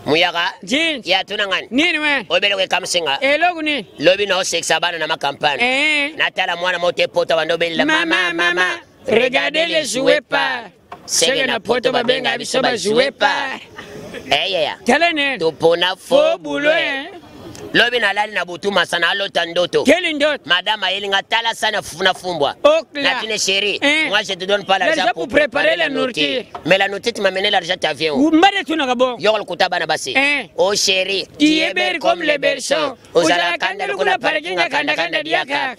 Muyaka. Jeans. Ya tuna ngani. Nini we? Obele ke kamsinga. Eloko nini? Lobi na osekisa bana na makampane. Eh. Natala mwana moto epota bando obelela mama mama. Regardez les jouets pas. Sege na poto babenga biso ba jouets pas. Eh yaya. Tala nini? Topona fo fo boulot eh. Lobi nalali na butu masana alota ndoto. Quel ndoto? Madame ayeli nga tala sana na fumbwa. Okla. Natine chérie, Eh. moi je te donne pas l'argent L'argent pour préparer la nourriture. Mais la nourriture tu m'as mené l'argent tu viens où? Mbade tunaka bon. Yoko lokuta bana basi. Eh. Oh chérie, Tu es belle comme les berceaux. Ozala kanda lokola parking ya kanda kanda diaka.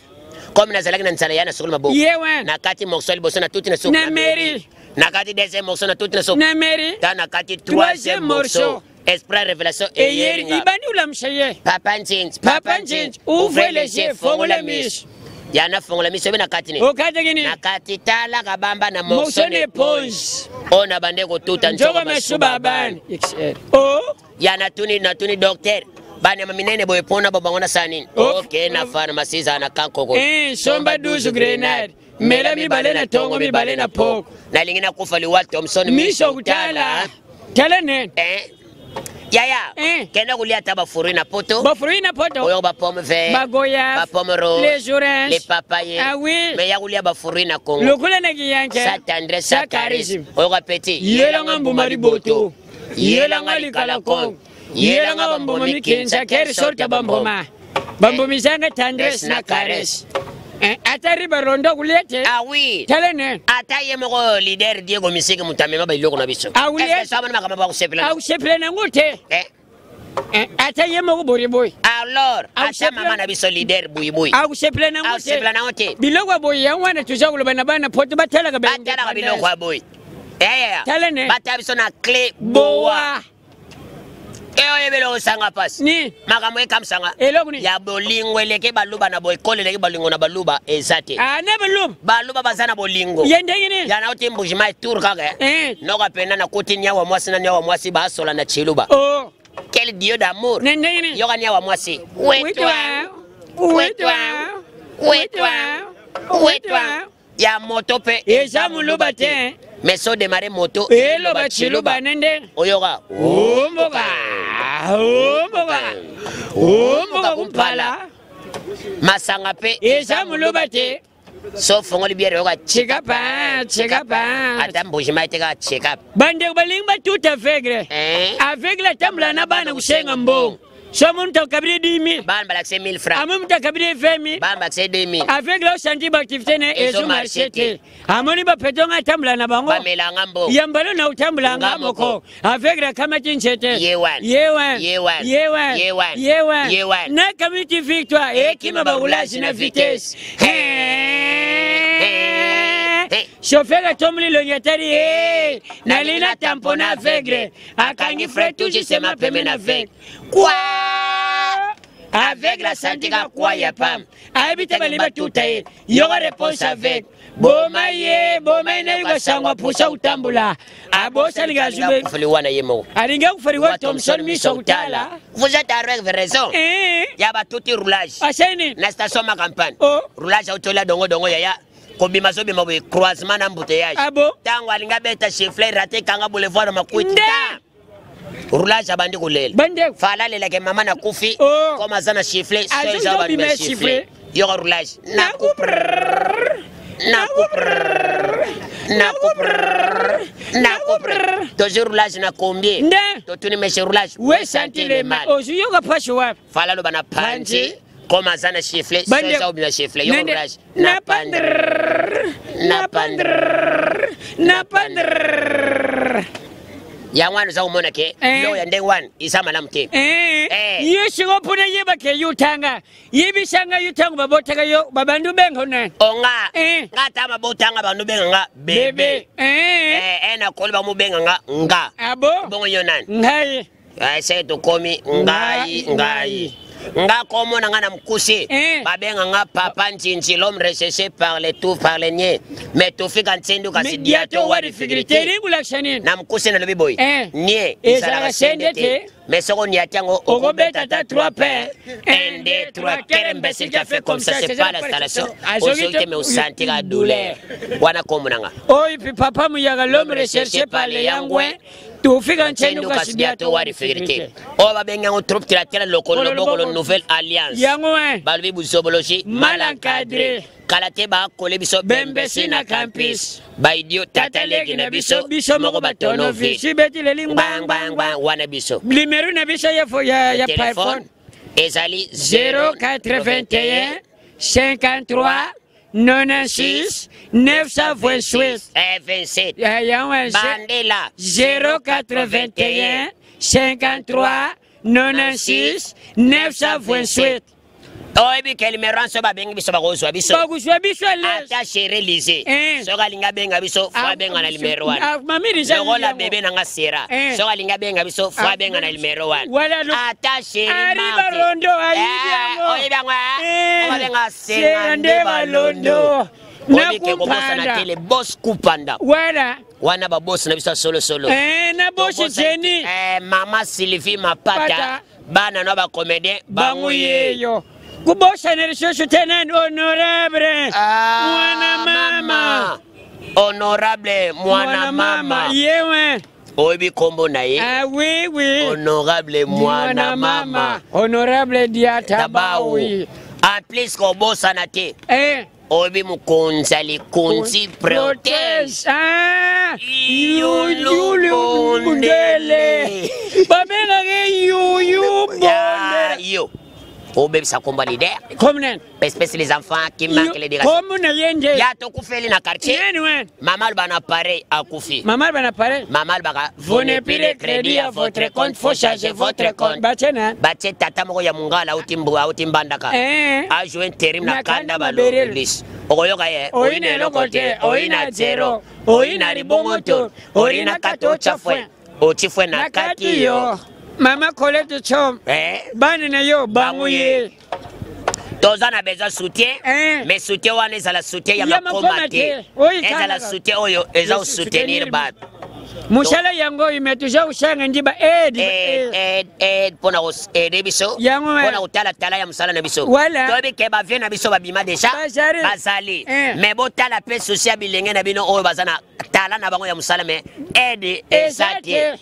Comme nazalaki na nzala ya na sukulu maboko. Ye wana. Na kati morceau liboso na tuti na supu. Na mairie. Na kati deuxième morceau na tuti na supu. Na mairie. Ta na kati Troisième troisième morceau. morceau. Esprit révélation Eyeri eyeri nga. ibandi ulamsha ye. Papa Nzinzi, Papa Nzinzi, ouvrez les yeux, fongola miso. Ya na fongola miso be na kati ni. Okati nini? Na kati tala kabamba na Morceau morceau n'éponge. oyo na bande kotuta Nzoka masuba abani. XL. Oh. Ya natuni natuni docteur banyama minene boye mpona babango na saa nini? Oh. Ok na pharmacie ezala na kankoko. Eh, somba 12 grenade. Mela mibale na tongo mibale na poko. Nalingi nakufa liwa Thomson Miso kutala. Tala nini? Eh? Yaya, Eh. kende kolia ata bafruit na poto. Bafruit na poto. Oyo ba pomme vert, Bagoyave. ba pomme rose, Les oranges. les papayes. Ah oui. Mais ya kolia bafruit na Congo. Lokola na kiyanke. Sa tendresse, sa Sa charisme. charisme. Oyo ka petit. Yelanga mbuma liboto. Yelanga likala kongo. Yelanga bambuma mikinza quelle sorte ya bambuma. Bambuma izanga tendresse na caresse. Eh, ata riba rondo kulia te. Ah oui. Tala nini? Ata ye moko leader Diego Misiki moto amema biloko na biso. Ah oui, Est-ce que eh? so amoni makambo bakosepela? Akusepela nango te. Eh? Eh, ata ye moko boyeboye. Alors, ata Akusepela- mama na biso leader buibui. Akusepela nango te. Akusepela nango te. Biloko ya boye yango wana toza koloba na bana poto batalaka ba Batalaka biloko ya boye. Eh, Tala ne. Batala biso na clé boa. Boa. E oyo biloko esanga pasi. Ni. Makambo ekamsanga. Eloko nini? Ya bolingo eleki baluba na boye, ekolo eleki bolingo na baluba eza te. Ah, na baluba. Baluba baza na bolingo. Ye ndenge nini? Ya nauti Mbuji-Mayi tour kaka. eh. Eh. Noka pena nakuti nyawa mwasi na nyawa mwasi basola na chiluba. Oh. Quel dieu d'amour. Na ndenge nini? Yoka nyawa mwasi. Wetwa. Wetwa. Wetwa. Wetwa. Ya moto pe Eza muluba te. Mais so démarrer moto. Eloba chiluba na ndenge. Oyoka. Omboka. Omboka. Omboka kumpala. Masanga pe Eza muluba te. So fongoli bière yoka Chika pa, chika pa. Ata Mbuji-Mayi te kaka chika. Bandeko balingi batuta aveugle. Eh? Aveugle atambola na bana kusenga mbongo. So muntu akabili 10 000. Bana balakise 1000 francs. Amwe muntu akabili 20 000. Bana balakise 2000. Aveugle osanti baaktivité na ye Ezo ezo marché marché te. te. Amoni bapeto nga atambola na bango. Bamelanga mbongo. Yambalo na utambola Nga nga moko. moko. Aveugle akamati nzete. Ye wana. Ye wana. Ye wana. Ye wana. Ye wana. Ye wana. Ye wana. Na kamiti victoire ekima baroulage na vitesse. Eh. Chauffeur atomboli elongi atali ye nalina tampon aveugle akangi frein tout justement peme na aveugle Kwa. Aveugle asantika kwa ya pam ayebi te balingi batuta ye yoka réponse aveugle boma ye boma ye nayoka sango apusa kutambola abosalinga azube Kufuli wana ye moko. alingi akufaliwa Thomson miso kutala. Vous êtes avec raison. Eh, Ya batuti roulage. aseni Na station ma campagne. Oh. Roulage autola dongo dongo yaya. Kobima zobima boye croisement na embouteillage. Ah bon? Tango alinga beta chiffle raté kanga boulevard makwiti. Nde. Roulage abandi kolela. Bandeko. Fala alelake mama nakufi. Oh. Comme aza na chiffle, so Azo eza zobima bandima chiffle. chiffle. Yoka roulage. Naku naku naku naku tozwi roulage na combien? Nde. Totuni monsieur roulage. We santi le mal ozwi yoka pasi wapi? Fala aloba na panzi comme aza na chiffle, so Bande- eza obima chiffle. Yoka Nende- roulage. na pandrrr, na pandrrr, na pandrrr. Yango wana oza komona ke Eh. biloko ya ndenge wana eza malamu te. Eh, Eh. yo siko mpona yeba ke yo tanga yebisanga yo ntango babotaka yo babandu benga nani? Onga Eh. nga ata mabotanga bandu benga nga bebe. Bebe. Eh. Eh, eh, nakoli bamubenga nga nga. Abo. Bongo yo nani? Ngai. Eh, se tokomi ngai ngai nga komona nga na mokuse. Eh. Babenga nga papa Nzinzi, l'homme recherché par les tout par les niais, mais tofika ntsendu kasi Diato wa difficulté elingi kolakisa nini? Na mokuse nalobi boye. Eh. Nie Ezalaka sende te. Mais soko niati yango okobeta ata 3 paires. 1 2 3. Quel imbécile qui a fait comme ça? C'est pas l'installation. Azoki ozoki te mais osanti ka douleur wana kombo na nga. Oyo mpe papa Muyaka, l'homme recherché par les yangwe. Tofika nchendu kasi biato wari figurité oyo babengi yango troupe tilatela lokolo loboko lo nouvelle alliance. Yango eh. Balobi buzobologie mal encadré. Kala te bakole biso bembesi na campus. Baidio tata leki na biso biso moko batonovi sibeti leli ngbangbangbang wana biso. Numéro na biso ya ya ya téléphone ezali 081 53 96 928. Eh, 27. Yango Bandela 081 53 96 928. Oyebi ke numero wana soki babengi biso bakozwa biso. Bakozwa biso ata chere lise. Soki alingi abenga biso fo abenga na numero wana. Lokola bebe nanga sera, soki alingi abenga biso fo abenga na numero wana. Ata chere Ari Barondo ayebi yango. Oyebi yango, babenga senga nde balondo. Oyebi ke kobosana te le boss Kupanda. Voilà. Wana ba boss na biso solo solo. Na boss Jenny. Mama Sylvie Mapata. Bana no ba comédien bango yeyo. Kubosana lisusu te nani honorable. Mwana mama. Honorable mwana mama. Yewe. Oyebi kombo na ye. Ah oui oui. Honorable mwana mama. Honorable Diata Bawi. En plus kobosana te. Oyebi mokonzi alikonzi protège. Ah, Yulu Bondele. Babengaka Yuyu Bondele. Yo. Obebisa kombo leader. Comme nani? Espèce les enfants qui manquent l'éducation. Comme na yende. Ya tokufeli na quartier. Nani wen? Mama alba na pareil akufi. Mama alba na pareil. Mama alba vous n'avez plus de crédit à votre compte, faut charger votre compte. Bache na. Bache tata moko ya mungala auti mbu auti mbandaka. A joué intérim na kanda balolis. Okoyoka ye. Oyina eloko te, oyina zero, oyina libongo to, oyina kato chafwe. Ochifwe na kati yo. Mama Colette Chom. Bana na yo bangu ye. Toza na besoin soutien, mais soutien wana ezala soutien ya makoma te. Ezala soutien oyo eza soutenir bato. Musala yango ime toujours usanga ndiba aide. Aide aide pona ko aider biso. Pona kotala tala ya musala na biso. Toyebi ke ba vie na biso babima déjà. Bazali. Mais botala pe souci ya bilenge na bino oyo baza na tala na bango ya musala mais aide eza te.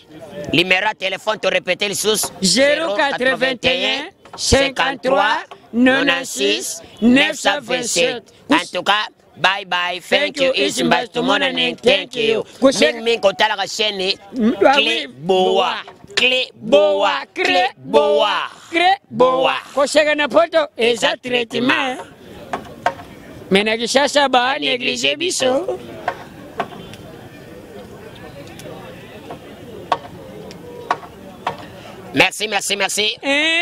Numéro ya téléphone to répéter lisusu 081 53 96 927. En tout cas, bye bye, thank you, Isimba, tumonane, thank you. Ming ming kotalaka chaîne Clé Boa, Clé Boa, Clé Boa, Clé Boa. Koseka na poto eza traitement. Mais na Kinshasa ba négliger biso. Merci, merci, merci.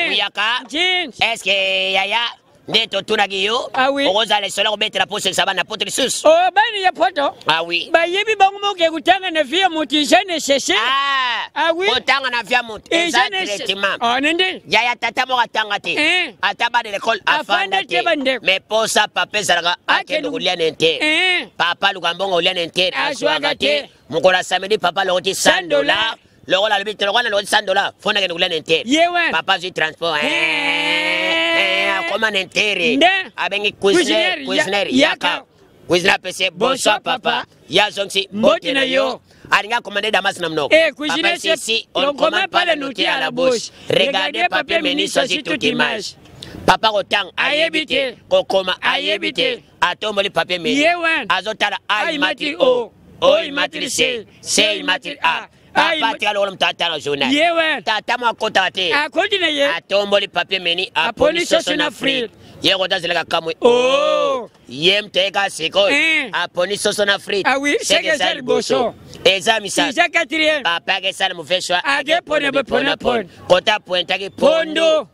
Uyaka. Est-ce que yaya nde totunaki yo? Ah oui. Okozala lisolo kobetela poso esaba na poto lisusu. Oh, bani ya poto. Ah oui. Bayebi bango moke kotanga na vie ya moto eza nécessaire. Ah oui. Kotanga na vie ya moto eza traitement. Ah nende. Yaya tata moko atanga te. Ata ba de l'école afanda te. Mais posa papa ezalaka akende kolia na inter. Papa aluka mbongo kolia na inter azwaka te. Mokolo ya samedi papa alokoti $100. Lokola alobi te lokola nalokoti $100 fo nakende kolia na inter. Papa azwi transport. Akoma na inter. Abengi cuisinier, cuisinier yaka. Cuisinier apesi bonsoir papa. Ya zongisi mbote na yo. Alinga commandé Damas na mnoko. Cuisinier, ici on ne commande pas la nourriture à la bouche. Regardez papier menu choisis toute image. Papa kotanga ayebi te, kokoma ayebi te. Atomboli papier menu. Azotala A imatri O, O imatri C, C imatri A. Papa atika lokola moto atala journal. Tata mo akotaka te. Akoti na ye. Atomboli papier menu aponi soso na frite. Ye kota azelaka kamwe. Ye moto ayeka sikoyo. Aponi soso na frite. Ah oui, seke eza liboso. Eza misala. Eza quatrième. Papa akesala mauvais choix. Ake pona pona pona. Kota pointaki pondo.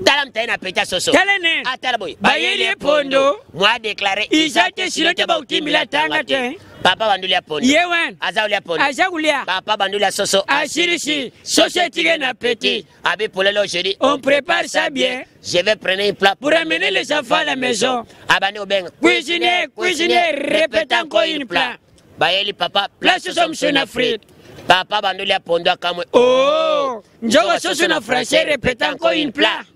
Tala moto aye na peta soso. Tala ne. Atala boye. Bayeli ye pondo. Moi déclaré. Eza te sino te bautimbila tanga te. Papa banduli ya pondo. Ye wen. Aza kulia pondo. Aza kulia. Papa banduli ya soso. Asirisi. Soso etike na petit. Abi pour le jeudi. On prépare ça bien. Je vais prendre un plat pour amener les enfants à la maison. Abani obenga. Cuisinier, cuisinier, répète encore une plat. Bayeli papa. Place soso msuna na frite. Papa banduli ya pondo akamwe. Oh. Njogo soso na français, répète encore une plat.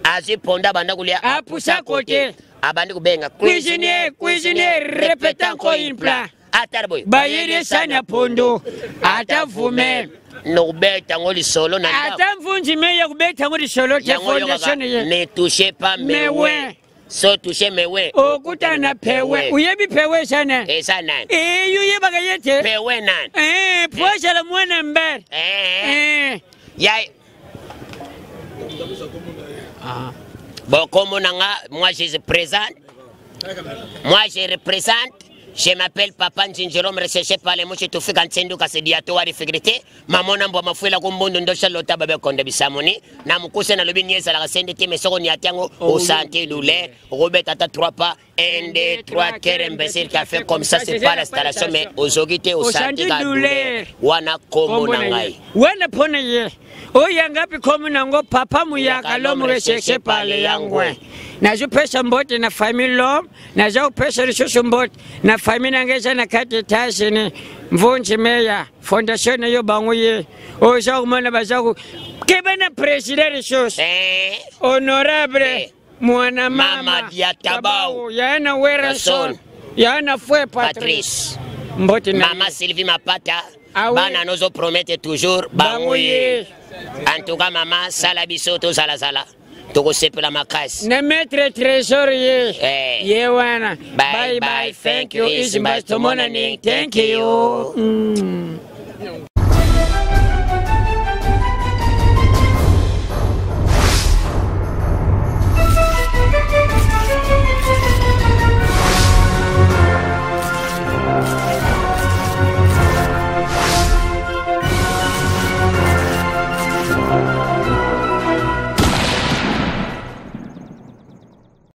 Azwi pondo abanda kulia. Apusa côté. Abandi kubenga. Cuisinier, cuisinier, répète encore une plat. Atala boye. Bayeli sani ya pondo. Ata vume. Nokubeta yango lisolo na ndako. Ata mvunzi me ya kubeta yango lisolo te. Yango fondation yokaka ye. Ne touchez pas mewe. So touche mewe. Okutana na pewe. Oyebi pewe eza nani? Eza nani? Eyo oyebaka ye te. Pewe nani? Eh, po azala mwana mbere. Eh. Eh. Ya bon, kombo na nga, moi je présente, moi je représente, je m'appelle Papa Nzinjérôme, recherché par les mouches Tufika Nsendu Kasediato wa Rifigrité, Mamona Mbwa Mafuela Kumbundu Ndosha Lota Babe Konde Bisamoni, na mokuse nalobi nie ezalaka sende te, mais soko niati yango osenti douleur, okobeta ata 3 pas, 1, 2, 3, quel imbécile qui a fait comme ça, c'est pas l'installation, mais ozoki te, osanti ka douleur wana. Kombo na ngai wana mpo na ye oyo ngapi komo nango Papa Muyaka, l'homme recherché par les Yangwe. Nazopesa mbote na famille l'homme, naza kopesa lisusu mbote na famille na ngai eza na kati Etats-Unis. Mvunzi Meya, fondation na yo bango ye oyo oza komona baza keba na président lisusu. Eh, honorable. Eh. Mwana mama. Mama Diatabao. Yaya na Weranson. Rason. Yaya na Fue Patrice. Patrice. Mbote na Mama ye. Sylvie Mapata. Ah oui. Bana nozopromettre toujours bango bango ye. ye. En tout cas, mama, sala biso tozalazala, tokosepela makasi. Na maître Trésor ye. Eh. Ye wana. Bye, bye, thank you. Izimbas tomonani, thank you.